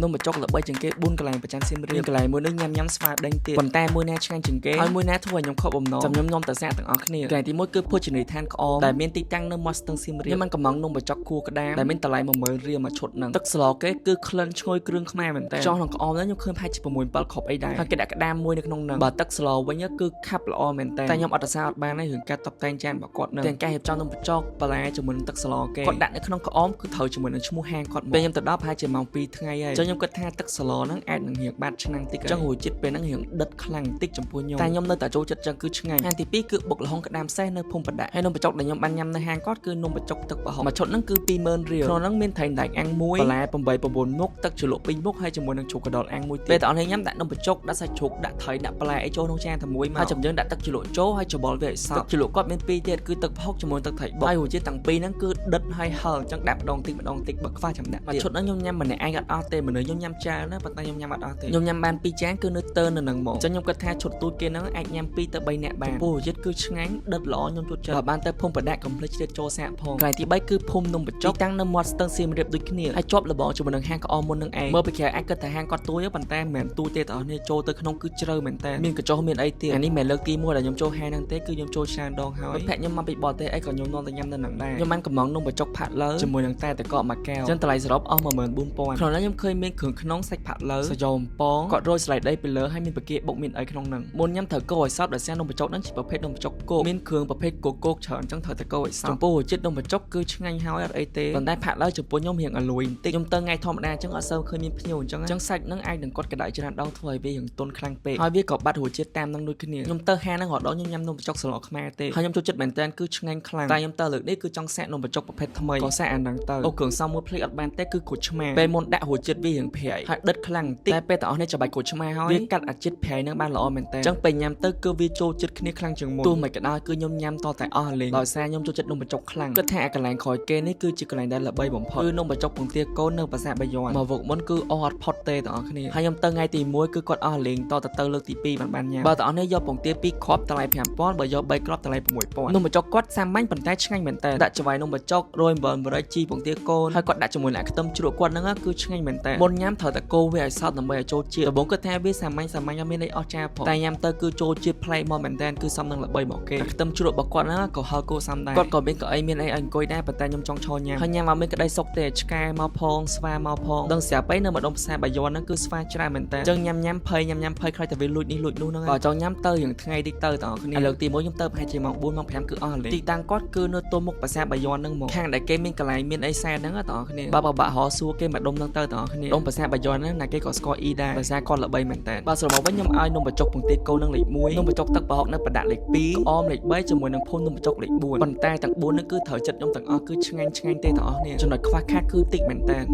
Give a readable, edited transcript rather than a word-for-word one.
នំបញ្ចុកល្បីជាងគេ4កន្លែងប្រចាំសៀមរាបកន្លែងមួយនេះញ៉ាំញ៉ាំស្វាដេញទៀតប៉ុន្តែមួយណាឆ្ងាញ់ជាងគេហើយមួយណាធ្វើឲ្យខ្ញុំខកបំណងចាំខ្ញុំនាំទៅសាកទាំងអស់គ្នាកន្លែងទី1គឺភោជនីយដ្ឋានក្អមដែលមានទីតាំងនៅមាត់ស្ទឹងសៀមរាបខ្ញុំបានកំងនំបញ្ចុកគួរក្តាមដែលមានតម្លៃ10000រៀលមួយឈុតហ្នឹងទឹកស្លគេគឺក្លិនឈ្ងុយគ្រឿងខ្មែរមែនតើចោះក្នុងក្អមហ្នឹងខ្ញុំឃើញប្រហែលជា6 7គ្រាប់អីដែរហើយគេដាក់ក្តាមមួយនៅក្នុងហ្នឹងបើទឹកស្លវិញគឺខាប់ល្អមែនតើតែខ្ញុំអត់សរសើរអត់បានទេរឿងការតបតែងចានរបស់គាត់ហ្នឹងទាំងការរៀបចំនំបញ្ចុកបន្លែជាមួយនឹងទឹកស្លគេគាត់ដាក់នៅក្នុងក្អមគឺត្រូវជាមួយនឹងឈ្មោះហាងគាត់មកពេលខ្ញុំទៅដល់ប្រហែលជាម៉ោង2ថ្ងៃហើយអញ្ចឹងខ្ញុំគិតថាទឹកស្លហ្នឹងអាចនឹងរៀងបាត់ឆ្នាំងតិចអញ្ចឹងរសជាតិពេលហ្នឹងរៀងដិតខ្លាំងតិចចំពោះខ្ញុំតែខ្ញុំនៅតែចូលចិត្តចឹងគឺឆ្ងាញ់ហាងទី2គឺបុកល្ហុងក្តាមសេះនៅភូមិប្រដាក់ហើយនំបញ្ចុកដែលខ្ញុំបានញ៉ាំនៅហាងគាត់គឺនំបញ្ចុកទឹកប្រហុកមួយឈុតហ្នឹងគឺ20000រៀលក្នុងហ្នឹងមានត្រីដែកអាំងមួយបន្លែ8 9មុខទឹកជ្រលក់2មុខហើយជាមួយនឹងជ្រូកកណ្ដុរអាំងមួយទៀតពេលតអស់នេះញ៉ាំដាក់នំបញ្ចុកដាក់សាច់ជ្រូកដាក់ត្រីដាក់បន្លែអីចូលក្នុងចានតែមួយមកហើយចាំយើងដាក់ទឹកជ្រលក់ចូលហើយច្របល់វាឲ្យសព្វទឹកជ្រលក់គាត់មានពីរទៀតគឺទឹកប្រហុកជាមួយទឹកត្រីបុកហើយរសជាតិទាំងពីរហ្នឹងគឺដិតហើយហឹរអញ្ចឹងដាក់ម្ដងតិចម្ដងតិចបើខ្វះចាំដាក់មួយឈុតហ្នឹងខ្ញុំញ៉ាំម្នាក់ឯងអត់អស់ទេមនុស្សខ្ញុំញ៉ាំច្រើនណាប៉ុន្តែខ្ញុំញ៉ាំអត់អស់ទេខ្ញុំញ៉ាំបានពីរចានគឺនៅទើនៅនឹងមកអញ្ចឹងខ្ញុំគិតថាឈុតទូចគេហ្នឹងអាចញ៉ាំ2ទៅ3នាក់បានពោះរសជាតិគឺឆ្ងាញ់ដិតល្អខ្ញុំចូលចិត្តបើបានទៅភូមិប្រដាក់កុំភ្លេចឆ្លៀតចូលសាកផងកន្លែងទី3គឺភូមិនំបញ្ចុកទីតាំងនៅមាត់ស្ទឹងសៀមរាបដូចគ្នាហើយជាប់លបងជាមួយនឹងហាងក្អមមុននឹងឯងមើលពីក្រៅអាចគិតថាហាងគាត់ទួយប៉ុន្តែមិនមែនទូទេបងប្អូនចូលទៅក្នុងគឺជ្រៅមែនតើមានកញ្ចុះមានអីទៀតអានេះមិនមែនលើកទី1ដែលខ្ញុំចូលហាងហ្នឹងទេគឺខ្ញុំចូលច្រើនដងហើយមិត្តភក្តិខ្ញុំមកពីបរទេសអីក៏ខ្ញុំនាំទៅញ៉ាំនៅនឹងដែរខ្ញុំបានកំងនំបញ្ចុកផាក់លើជាមួយនឹងតែតកកមួយកែវអញ្ចឹងតម្លៃសរុបអស់14000ក្នុងនោះខ្ញុំឃើញមានគ្រឿងក្នុងសាច់ផាក់លើសយោអំពងគាត់រោយស្លៃដីពីលើហើយមានបកាបុកមានអីក្នុងហ្នឹងមុនញ៉ាំត្រូវកូរឲ្យសព្វដោយសារនំបញ្ចុកហ្នឹងជាប្រភេទនំបញ្ចុកគោកមានគ្រឿងប្រភេទគោកគោកច្រើនអញ្ចឹងត្រូវតែកូរឲ្យសព្វចំពោះរសជាតិនំបញ្ចុកគឺឆ្ងាញ់ហើយអត់អីទេប៉ុន្តែផាក់លើចំពោះខ្ញុំរៀងអលួយបន្តិចខ្ញុំទៅថ្ងៃធម្មតាអញ្ចឹងអត់សូវឃើញមានភ្ញៀវអញ្ចឹងអញ្ចឹងសាច់ហ្នឹងអាចនឹងគាត់ក្តៅច្រើនដងធ្វើឲ្យវារៀងទន់ខ្លាំងពេកហើយវាក៏បាត់រសជាតិតាមនឹងដូចគ្នាខ្ញុំទៅហាងហ្នឹងរហូតដល់ខ្ញុំញ៉ាំនំបញ្ចុកស្លខ្មែរទេហើយខ្ញុំចូលចិត្តមែនតើគឺឆ្ងាញ់ខ្លាំងតែខ្ញុំទៅលើកនេះគឺចង់សាកនំបញ្ចុកប្រភេទថ្មីក៏សាកអាហ្នឹងទៅអូគ្រឿងផ្សំមួយភ្លេចអត់បានទេគឺក្រូចឆ្មាពេលមុនដាក់រសជាតិវារៀងប្រៃហើយដិតខ្លាំងបន្តិចតែពេលទាំងអស់នេះច្របាច់ក្រូចឆ្មាហើយវាកាត់អាជាតិប្រៃហ្នឹងបានល្អមែនតើអញ្ចឹងពេលញ៉ាំទៅគឺវាចូលជាតិគ្នាខ្លាំងជាងមុនទោះមិនក៏ដោយគឺខ្ញុំញ៉ាំតតែអស់លេងដោយសារខ្ញុំចូលចិត្តនំបញ្ចុកខ្លាំងគិតថាអាកន្លែងក្រោយគេនេះគឺជាកន្លែងដែលល្បីបំផុតគឺនំបញ្ចុកពងទាកូននៅប្រាសាទបាយ័នមកវកមុនគឺអស់អត់ផុតទេទាំងអស់គ្នាហើយខ្ញុំទៅថ្ងៃទី1គឺគាត់អស់លេងតទៅទៅលើកទី2បានបានញ៉ាំបើទាំងអស់នេះយកពងទា2គ្រាប់តម្លៃ5000បើយក3គ្រាប់តម្លៃ6000នំបញ្ចុកគាត់សាមញ្ញប៉ុន្តែឆ្ងាញ់មែនតើដាក់ច្រវាយនំបញ្ចុករយអំបិលម្រេចជីពងទាកូនហើយគាត់ដាក់ជាមួយនឹងខ្ទឹមជ្រក់គាត់ហ្នឹងគឺឆ្ងាញ់មែនតើមុនញ៉ាំត្រូវតែកូរវាឲ្យសព្វដើម្បីឲ្យចូលជាតិដំបូងគាត់ថាវាសាមញ្ញសាមញ្ញអត់មានអីអស្ចារ្យផងតែញ៉ាំទៅគឺចូលជាតិប្លែកមកមែនតើគឺសមនឹងល្បីមកគេខ្ទឹមជ្រក់របស់គាត់ហ្នឹងក៏ហៅគោសំដែរគាត់ក៏មានកៅអីមានអីឲ្យអង្គុយដែរប៉ុន្តែខ្ញុំចង់ឈរញ៉ាំហើយញ៉ាំមកមានក្តីសុខទេឆ្កែមកផងស្វាមកផងដឹងស្រាប់អីនៅម្ដុំផ្សារបាយ័នហ្នឹងគឺស្វាច្រើនមែនតើអញ្ចឹងញ៉ាំញ៉ាំភ័យញ៉ាំញ៉ាំភ័យខ្លាចតែវាលួចនេះលួចនោះហ្នឹងបើចង់ញ៉ាំទៅយ៉ាងថ្ងៃតិចទៅបងប្អូនឥឡូវទី1ខ្ញុំទៅប្រហែលជាម៉ោង4ម៉ោង5គឺអស់លេងទីតាំងគាត់គឺនៅទល់មុខប្រាសាទបាយ័នហ្នឹងមកខាងដែលគេមានកន្លែងមានអីសែនហ្នឹងបងប្អូនគ្នាបើបបាក់រហសួរគេមកដុំហ្នឹងទៅបងប្អូនគ្នាដុំប្រាសាទបាយ័នហ្នឹងណាគេក៏ស្គាល់អ៊ីដែរដោយសារគាត់ល្បីមែនតើបើសរុបមកវិញខ្ញុំឲ្យនំបញ្ចុកពងទាកូននឹងលេខ1នំបញ្ចុកទឹកប្រហុកនៅប្រដាក់លេខ2ក្អមលេខ3ជាមួយនឹងភូមិនំបញ្ចុកលេខ4ប៉ុន្តែទាំង4ហ្នឹងគឺត្រូវចិត្តខ្ញុំទាំងអស់គឺឆ្ងាញ់ឆ្ងាញ់ទេទាំងអស់គ្នាចំណុចខ្វះខាតគឺតិចមែនតើ។